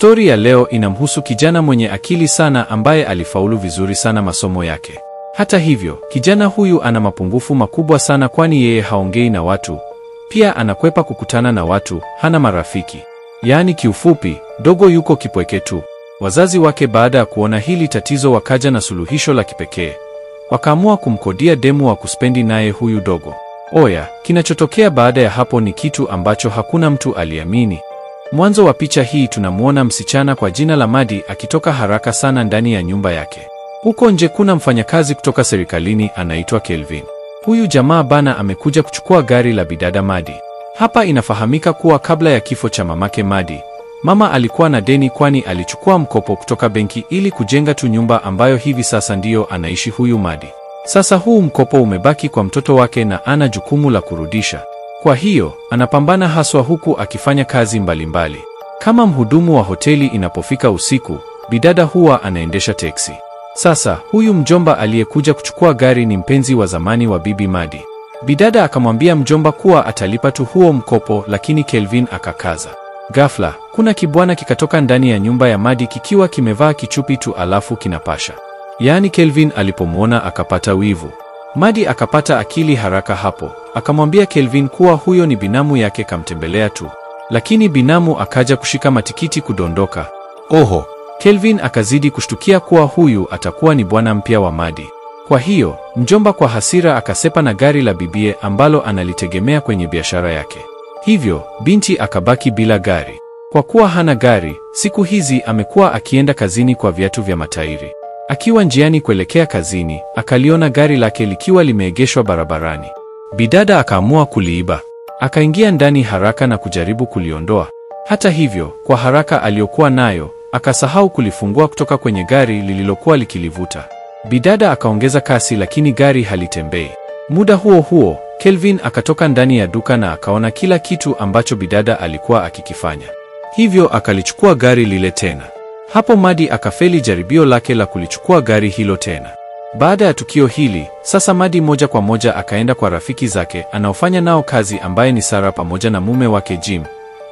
Stori ya leo inamhusu kijana mwenye akili sana ambaye alifaulu vizuri sana masomo yake. Hata hivyo, kijana huyu ana mapungufu makubwa sana kwani yeye haongei na watu. Pia anakwepa kukutana na watu, hana marafiki. Yaani kiufupi, dogo yuko kipweke tu. Wazazi wake baada ya kuona hili tatizo wakaja na suluhisho la kipekee. Wakaamua kumkodia demu wa kuspendi naye huyu dogo. Oya, kinachotokea baada ya hapo ni kitu ambacho hakuna mtu aliamini. Mwanzo wa picha hii tunamuona msichana kwa jina la Madi akitoka haraka sana ndani ya nyumba yake. Huko nje kuna mfanyakazi kutoka serikalini anaitwa Kelvin. Huyu jamaa bana amekuja kuchukua gari la bidada Madi. Hapa inafahamika kuwa kabla ya kifo cha mamake Madi, mama alikuwa na deni kwani alichukua mkopo kutoka benki ili kujenga tu nyumba ambayo hivi sasa ndiyo anaishi huyu Madi. Sasa huu mkopo umebaki kwa mtoto wake na ana jukumu la kurudisha. Kwa hiyo, anapambana haswa huku akifanya kazi mbalimbali. Kama mhudumu wa hoteli inapofika usiku, bidada huwa anaendesha teksi. Sasa, huyu mjomba aliyekuja kuchukua gari ni mpenzi wa zamani wa bibi Madi. Bidada akamwambia mjomba kuwa atalipa tu huo mkopo, lakini Kelvin akakaza. Ghafla, kuna kibwana kikatoka ndani ya nyumba ya Madi kikiwa kimevaa kichupi tu alafu kinapasha. Yaani Kelvin alipomwona akapata wivu. Madi akapata akili haraka hapo. Akamwambia Kelvin kuwa huyo ni binamu yake kamtembelea tu. Lakini binamu akaja kushika matikiti kudondoka. Oho, Kelvin akazidi kushtukia kuwa huyu atakuwa ni bwana mpya wa Madi. Kwa hiyo, mjomba kwa hasira akasepa na gari la bibie ambalo analitegemea kwenye biashara yake. Hivyo, binti akabaki bila gari. Kwa kuwa hana gari, siku hizi amekuwa akienda kazini kwa viatu vya matairi. Akiwa njiani kuelekea kazini, akaliona gari lake likiwa limeegeshwa barabarani. Bidada akaamua kuliiba. Akaingia ndani haraka na kujaribu kuliondoa. Hata hivyo, kwa haraka aliyokuwa nayo, akasahau kulifungua kutoka kwenye gari lililokuwa likilivuta. Bidada akaongeza kasi lakini gari halitembei. Muda huo huo, Kelvin akatoka ndani ya duka na akaona kila kitu ambacho bidada alikuwa akikifanya. Hivyo akalichukua gari lile tena. Hapo Madi akafeli jaribio lake la kulichukua gari hilo tena. Baada ya tukio hili, sasa Madi moja kwa moja akaenda kwa rafiki zake anaofanya nao kazi ambaye ni Sara pamoja na mume wake Jim,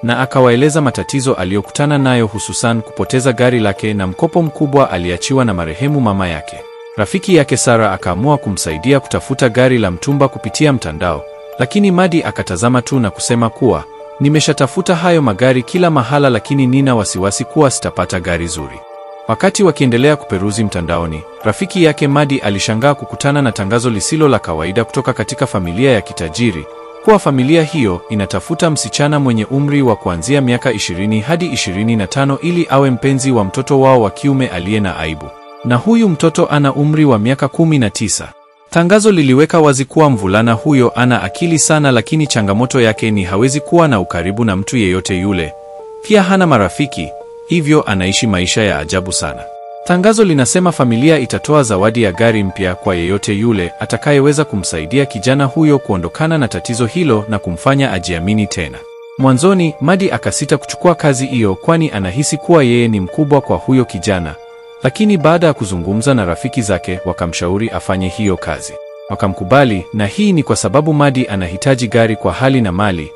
na akawaeleza matatizo aliyokutana nayo hususan kupoteza gari lake na mkopo mkubwa aliachiwa na marehemu mama yake. Rafiki yake Sara akaamua kumsaidia kutafuta gari la mtumba kupitia mtandao, lakini Madi akatazama tu na kusema kuwa nimeshatafuta hayo magari kila mahala lakini nina wasiwasi kuwa sitapata gari zuri. Wakati wakiendelea kuperuzi mtandaoni, rafiki yake Madi alishangaa kukutana na tangazo lisilo la kawaida kutoka katika familia ya kitajiri, kuwa familia hiyo inatafuta msichana mwenye umri wa kuanzia miaka 20 hadi 25 ili awe mpenzi wa mtoto wao wa kiume aliye na aibu. Na huyu mtoto ana umri wa miaka 19. Tangazo liliweka wazi kuwa mvulana huyo ana akili sana lakini changamoto yake ni hawezi kuwa na ukaribu na mtu yeyote yule. Pia hana marafiki, hivyo anaishi maisha ya ajabu sana. Tangazo linasema familia itatoa zawadi ya gari mpya kwa yeyote yule atakayeweza kumsaidia kijana huyo kuondokana na tatizo hilo na kumfanya ajiamini tena. Mwanzoni, Madi akasita kuchukua kazi hiyo kwani anahisi kuwa yeye ni mkubwa kwa huyo kijana. Lakini baada ya kuzungumza na rafiki zake wakamshauri afanye hiyo kazi. Wakamkubali, na hii ni kwa sababu Madi anahitaji gari kwa hali na mali,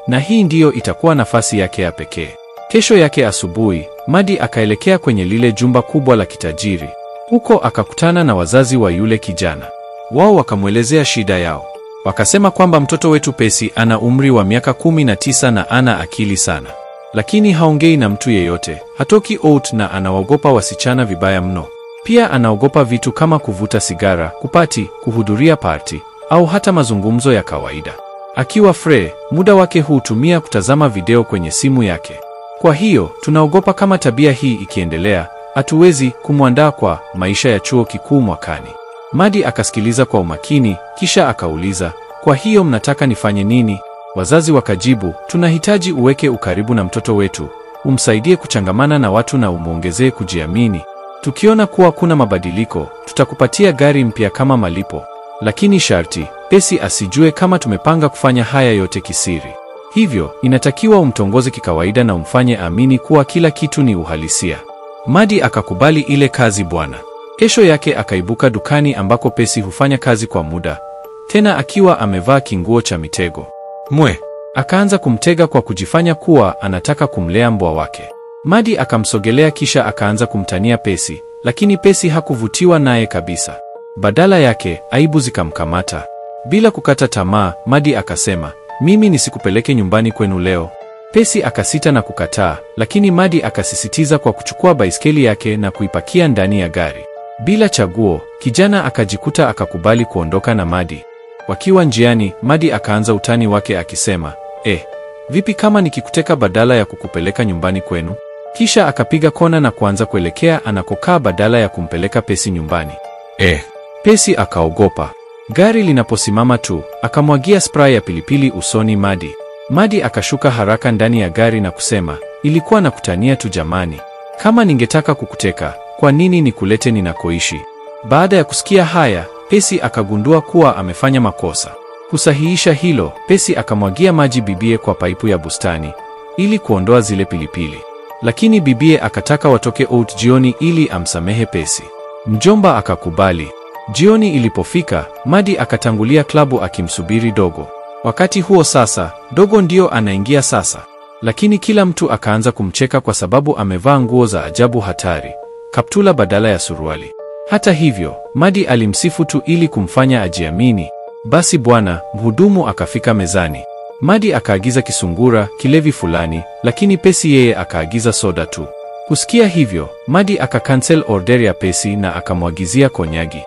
na hii ndiyo itakuwa nafasi yake ya pekee. Kesho yake asubuhi, Madi akaelekea kwenye lile jumba kubwa la kitajiri. Huko akakutana na wazazi wa yule kijana. Wao wakamwelezea shida yao. Wakasema kwamba mtoto wetu Pesi ana umri wa miaka 19 na ana akili sana. Lakini haongei na mtu yeyote, hatoki out na anaogopa wasichana vibaya mno. Pia anaogopa vitu kama kuvuta sigara, kupati, kuhudhuria party, au hata mazungumzo ya kawaida. Akiwa free, muda wake huutumia kutazama video kwenye simu yake. Kwa hiyo, tunaogopa kama tabia hii ikiendelea, hatuwezi kumwandaa kwa maisha ya chuo kikuu mwakani. Madi akasikiliza kwa umakini, kisha akauliza, kwa hiyo mnataka nifanye nini? Wazazi wakajibu, tunahitaji uweke ukaribu na mtoto wetu, umsaidie kuchangamana na watu na umuongezee kujiamini. Tukiona kuwa kuna mabadiliko, tutakupatia gari mpya kama malipo. Lakini sharti, Pesi asijue kama tumepanga kufanya haya yote kisiri. Hivyo, inatakiwa umtongoze kikawaida na umfanye amini kuwa kila kitu ni uhalisia. Madi akakubali ile kazi bwana. Kesho yake akaibuka dukani ambako Pesi hufanya kazi kwa muda, tena akiwa amevaa kinguo cha mitego. Mwe, akaanza kumtega kwa kujifanya kuwa anataka kumlea mbwa wake. Madi akamsogelea kisha akaanza kumtania Pesi, lakini Pesi hakuvutiwa naye kabisa. Badala yake, aibu zikamkamata. Bila kukata tamaa, Madi akasema, "Mimi nisikupeleke nyumbani kwenu leo." Pesi akasita na kukataa, lakini Madi akasisitiza kwa kuchukua baiskeli yake na kuipakia ndani ya gari. Bila chaguo, kijana akajikuta akakubali kuondoka na Madi. Wakiwa njiani, Madi akaanza utani wake akisema, vipi kama nikikuteka badala ya kukupeleka nyumbani kwenu?" Kisha akapiga kona na kuanza kuelekea anakokaa badala ya kumpeleka Pesi nyumbani. Pesi akaogopa. Gari linaposimama tu, akamwagia spray ya pilipili usoni Madi. Madi akashuka haraka ndani ya gari na kusema, "Ilikuwa na kutania tu jamani. Kama ningetaka kukuteka, kwa nini nikulete ninakoishi?" Baada ya kusikia haya, Pesi akagundua kuwa amefanya makosa. Kusahihisha hilo, Pesi akamwagia maji bibie kwa paipu ya bustani ili kuondoa zile pilipili. Lakini bibie akataka watoke out jioni ili amsamehe Pesi. Mjomba akakubali. Jioni ilipofika, Madi akatangulia klabu akimsubiri Dogo. Wakati huo sasa, Dogo ndio anaingia sasa. Lakini kila mtu akaanza kumcheka kwa sababu amevaa nguo za ajabu hatari, kaptula badala ya suruali. Hata hivyo, Madi alimsifu tu ili kumfanya ajiamini. Basi bwana, mhudumu akafika mezani. Madi akaagiza kisungura, kilevi fulani, lakini Pesi yeye akaagiza soda tu. Kusikia hivyo, Madi akakansel order ya Pesi na akamwagizia konyagi.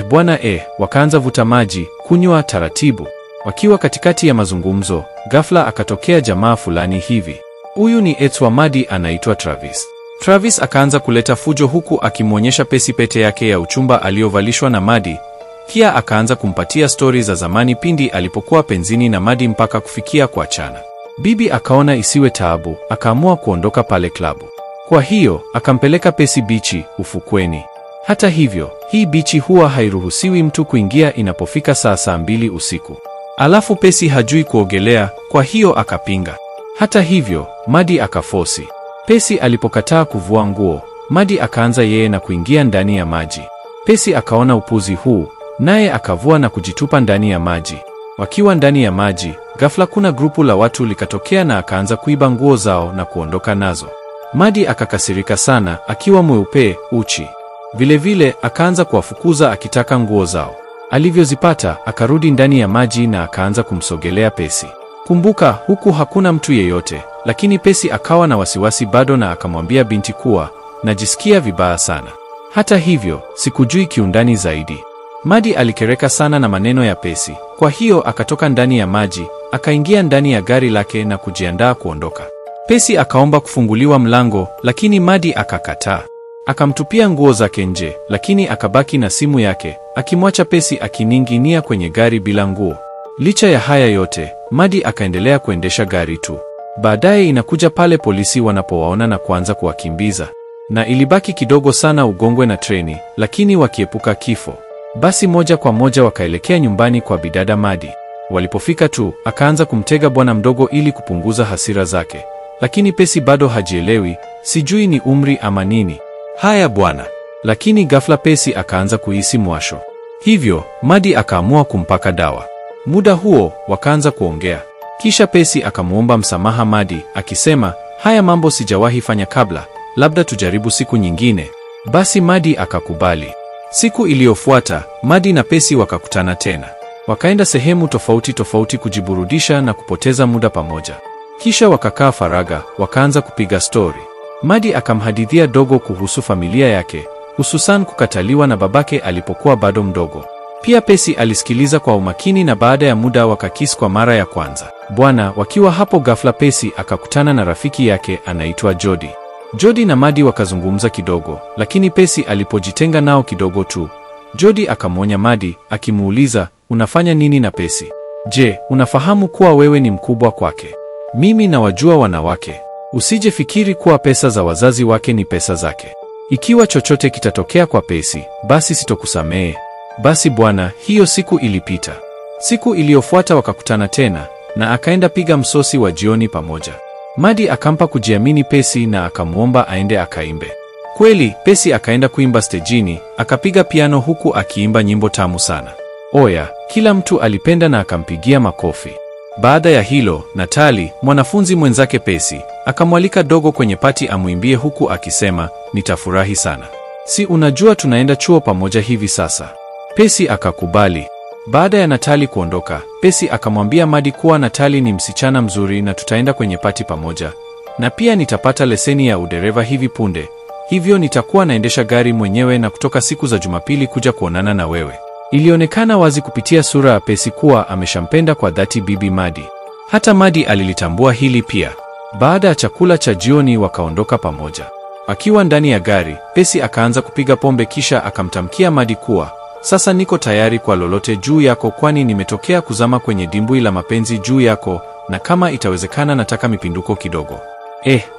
Bwana wakaanza vuta maji, kunywa taratibu. Wakiwa katikati ya mazungumzo, ghafla akatokea jamaa fulani hivi. Huyu ni ex wa Madi, anaitwa Travis. Travis akaanza kuleta fujo huku akimwonyesha Pesi pete yake ya uchumba aliyovalishwa na Madi. Kia akaanza kumpatia stori za zamani pindi alipokuwa penzini na Madi mpaka kufikia kuachana. Bibi akaona isiwe taabu, akaamua kuondoka pale klabu. Kwa hiyo, akampeleka Pesi bichi, ufukweni. Hata hivyo, hii bichi huwa hairuhusiwi mtu kuingia inapofika saa 2 usiku. Alafu Pesi hajui kuogelea, kwa hiyo akapinga. Hata hivyo, Madi akafosi. Pesi alipokataa kuvua nguo, Madi akaanza yeye na kuingia ndani ya maji. Pesi akaona upuzi huu, naye akavua na kujitupa ndani ya maji. Wakiwa ndani ya maji, ghafla kuna grupu la watu likatokea na akaanza kuiba nguo zao na kuondoka nazo. Madi akakasirika sana, akiwa mweupe, uchi. Vilevile akaanza kuwafukuza akitaka nguo zao. Alivyozipata, akarudi ndani ya maji na akaanza kumsogelea Pesi. Kumbuka, huku hakuna mtu yeyote, lakini Pesi akawa na wasiwasi bado na akamwambia binti kuwa, "Najisikia vibaya sana. Hata hivyo, sikujui kiundani zaidi." Madi alikereka sana na maneno ya Pesi. Kwa hiyo akatoka ndani ya maji, akaingia ndani ya gari lake na kujiandaa kuondoka. Pesi akaomba kufunguliwa mlango, lakini Madi akakataa. Akamtupia nguo zake nje, lakini akabaki na simu yake, akimwacha Pesi akining'inia kwenye gari bila nguo. Licha ya haya yote, Madi akaendelea kuendesha gari tu. Baadaye inakuja pale polisi wanapowaona na kuanza kuwakimbiza. Na ilibaki kidogo sana ugongwe na treni, lakini wakiepuka kifo. Basi moja kwa moja wakaelekea nyumbani kwa bidada Madi. Walipofika tu, akaanza kumtega bwana mdogo ili kupunguza hasira zake. Lakini Pesi bado hajielewi, sijui ni umri ama nini. Haya bwana. Lakini ghafla Pesi akaanza kuhisi mwasho. Hivyo, Madi akaamua kumpaka dawa. Muda huo, wakaanza kuongea. Kisha Pesi akamuomba msamaha Madi, akisema, "Haya mambo sijawahi fanya kabla, labda tujaribu siku nyingine." Basi Madi akakubali. Siku iliyofuata, Madi na Pesi wakakutana tena. Wakaenda sehemu tofauti tofauti kujiburudisha na kupoteza muda pamoja. Kisha wakakaa faraga, wakaanza kupiga story. Madi akamhadithia Dogo kuhusu familia yake, hususan kukataliwa na babake alipokuwa bado mdogo. Pia Pesi alisikiliza kwa umakini na baada ya muda wakakis kwa mara ya kwanza. Bwana, wakiwa hapo ghafla Pesi akakutana na rafiki yake anaitwa Jody. Jody na Madi wakazungumza kidogo, lakini Pesi alipojitenga nao kidogo tu, Jody akamwonya Madi, akimuuliza, "Unafanya nini na Pesi? Je, unafahamu kuwa wewe ni mkubwa kwake? Mimi nawajua wanawake. Usije fikiri kuwa pesa za wazazi wake ni pesa zake. Ikiwa chochote kitatokea kwa Pesi, basi sitokusamehe." Basi bwana, hiyo siku ilipita. Siku iliyofuata wakakutana tena na akaenda piga msosi wa jioni pamoja. Madi akampa kujiamini Pesi na akamuomba aende akaimbe. Kweli, Pesi akaenda kuimba stejini, akapiga piano huku akiimba nyimbo tamu sana. Oya, kila mtu alipenda na akampigia makofi. Baada ya hilo, Natali, mwanafunzi mwenzake Pesi, Akamwalika Dogo kwenye pati amuimbie huku akisema, nitafurahi sana. Si unajua tunaenda chuo pamoja hivi sasa. Pesi akakubali. Baada ya Natali kuondoka, Pesi akamwambia Madi kuwa Natali ni msichana mzuri na tutaenda kwenye pati pamoja. Na pia nitapata leseni ya udereva hivi punde. Hivyo nitakuwa naendesha gari mwenyewe na kutoka siku za Jumapili kuja kuonana na wewe. Ilionekana wazi kupitia sura ya Pesi kuwa ameshampenda kwa dhati bibi Madi. Hata Madi alilitambua hili pia. Baada ya chakula cha jioni wakaondoka pamoja. Akiwa ndani ya gari, Pesi akaanza kupiga pombe kisha akamtamkia Madi kuwa, sasa niko tayari kwa lolote juu yako kwani nimetokea kuzama kwenye dimbwi la mapenzi juu yako na kama itawezekana nataka mipinduko kidogo.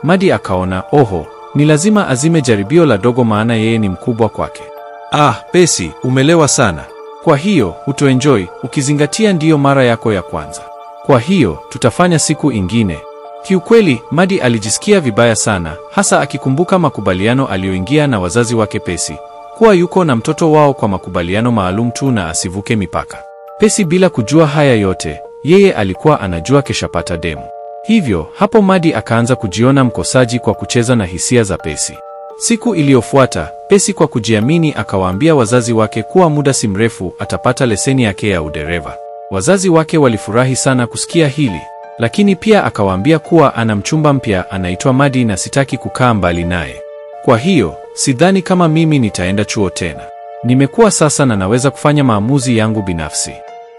Madi akaona, oho, ni lazima azime jaribio la Dogo maana yeye ni mkubwa kwake. Ah, Pesi, umelewa sana. Kwa hiyo, utoenjoy, ukizingatia ndiyo mara yako ya kwanza. Kwa hiyo, tutafanya siku ingine. Kiukweli, Madi alijisikia vibaya sana, hasa akikumbuka makubaliano aliyoingia na wazazi wake Pesi, kuwa yuko na mtoto wao kwa makubaliano maalum tu na asivuke mipaka. Pesi bila kujua haya yote, yeye alikuwa anajua keshapata demu. Hivyo, hapo Madi akaanza kujiona mkosaji kwa kucheza na hisia za Pesi. Siku iliyofuata, Pesi kwa kujiamini akawaambia wazazi wake kuwa muda si mrefu atapata leseni yake ya udereva. Wazazi wake walifurahi sana kusikia hili, lakini pia akawaambia kuwa ana mchumba mpya anaitwa Madi na sitaki kukaa mbali naye. Kwa hiyo, sidhani kama mimi nitaenda chuo tena. Nimekuwa sasa na naweza kufanya maamuzi yangu binafsi.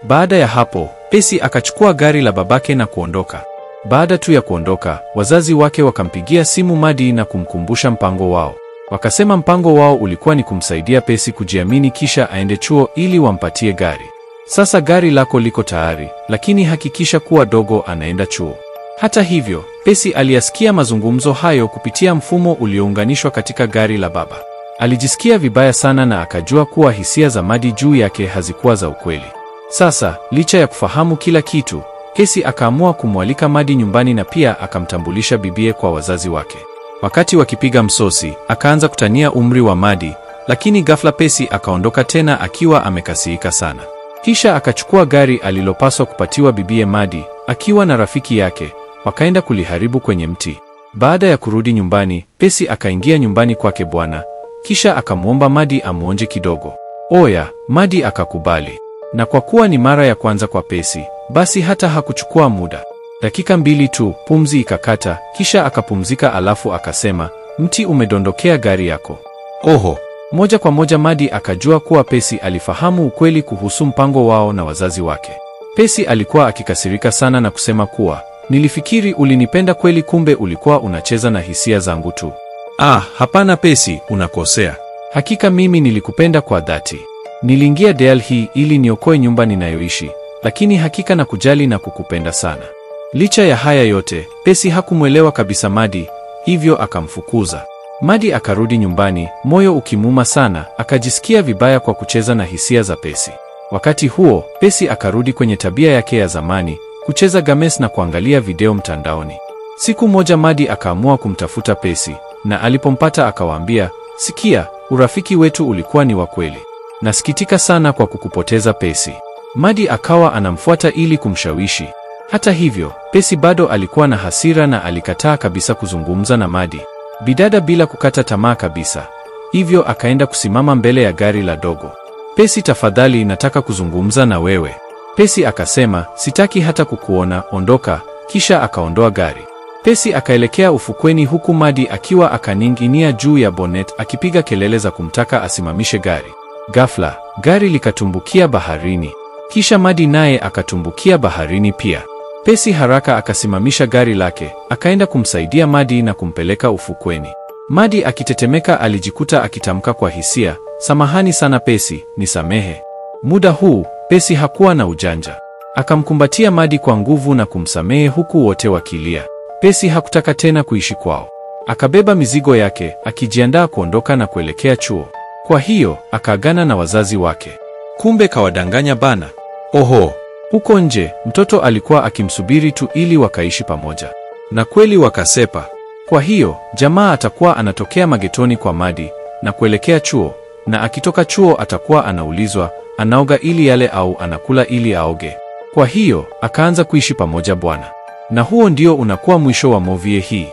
Baada ya hapo, Pesi akachukua gari la babake na kuondoka. Baada tu ya kuondoka, wazazi wake wakampigia simu Madi na kumkumbusha mpango wao. Wakasema mpango wao ulikuwa ni kumsaidia Pesi kujiamini kisha aende chuo ili wampatie gari. Sasa gari lako liko tayari, lakini hakikisha kuwa Dogo anaenda chuo. Hata hivyo, Pesi aliyasikia mazungumzo hayo kupitia mfumo uliounganishwa katika gari la baba. Alijisikia vibaya sana na akajua kuwa hisia za Madi juu yake hazikuwa za ukweli. Sasa, licha ya kufahamu kila kitu, Pesi akaamua kumwalika Madi nyumbani na pia akamtambulisha bibie kwa wazazi wake. Wakati wakipiga msosi, akaanza kutania umri wa Madi, lakini ghafla Pesi akaondoka tena akiwa amekasirika sana. Kisha akachukua gari alilopaswa kupatiwa bibie Madi, akiwa na rafiki yake, wakaenda kuliharibu kwenye mti. Baada ya kurudi nyumbani, Pesi akaingia nyumbani kwake bwana, kisha akamwomba Madi amuonje kidogo. Oya, Madi akakubali. Na kwa kuwa ni mara ya kwanza kwa Pesi, basi hata hakuchukua muda. Dakika 2 tu, pumzi ikakata, kisha akapumzika alafu akasema, mti umedondokea gari yako. Oho. Moja kwa moja Madi akajua kuwa Pesi alifahamu ukweli kuhusu mpango wao na wazazi wake. Pesi alikuwa akikasirika sana na kusema kuwa, nilifikiri ulinipenda kweli kumbe ulikuwa unacheza na hisia zangu tu. Ah, hapana Pesi, unakosea. Hakika mimi nilikupenda kwa dhati. Niliingia deal hii ili niokoe nyumba ninayoishi, lakini hakika na kujali na kukupenda sana. Licha ya haya yote, Pesi hakumwelewa kabisa Madi, hivyo akamfukuza. Madi akarudi nyumbani, moyo ukimuma sana, akajisikia vibaya kwa kucheza na hisia za Pesi. Wakati huo, Pesi akarudi kwenye tabia yake ya zamani, kucheza games na kuangalia video mtandaoni. Siku moja Madi akaamua kumtafuta Pesi, na alipompata akawaambia, sikia, urafiki wetu ulikuwa ni wa kweli. Nasikitika sana kwa kukupoteza Pesi. Madi akawa anamfuata ili kumshawishi. Hata hivyo, Pesi bado alikuwa na hasira na alikataa kabisa kuzungumza na Madi. Bidada bila kukata tamaa kabisa. Hivyo akaenda kusimama mbele ya gari la Dogo. Pesi, tafadhali nataka kuzungumza na wewe. Pesi akasema, sitaki hata kukuona, ondoka. Kisha akaondoa gari. Pesi akaelekea ufukweni huku Madi akiwa akaninginia juu ya bonnet akipiga kelele za kumtaka asimamishe gari. Ghafla, gari likatumbukia baharini. Kisha Madi naye akatumbukia baharini pia. Pesi haraka akasimamisha gari lake, akaenda kumsaidia Madi na kumpeleka ufukweni. Madi akitetemeka alijikuta akitamka kwa hisia, samahani sana Pesi, nisamehe. Muda huu, Pesi hakuwa na ujanja. Akamkumbatia Madi kwa nguvu na kumsamehe huku wote wakilia. Pesi hakutaka tena kuishi kwao. Akabeba mizigo yake, akijiandaa kuondoka na kuelekea chuo. Kwa hiyo, akaagana na wazazi wake. Kumbe kawadanganya bana. Oho. Huko nje, mtoto alikuwa akimsubiri tu ili wakaishi pamoja. Na kweli wakasepa. Kwa hiyo, jamaa atakuwa anatokea magetoni kwa Madi na kuelekea chuo, na akitoka chuo atakuwa anaulizwa, anaoga ili yale au anakula ili aoge. Kwa hiyo, akaanza kuishi pamoja bwana. Na huo ndio unakuwa mwisho wa movie hii.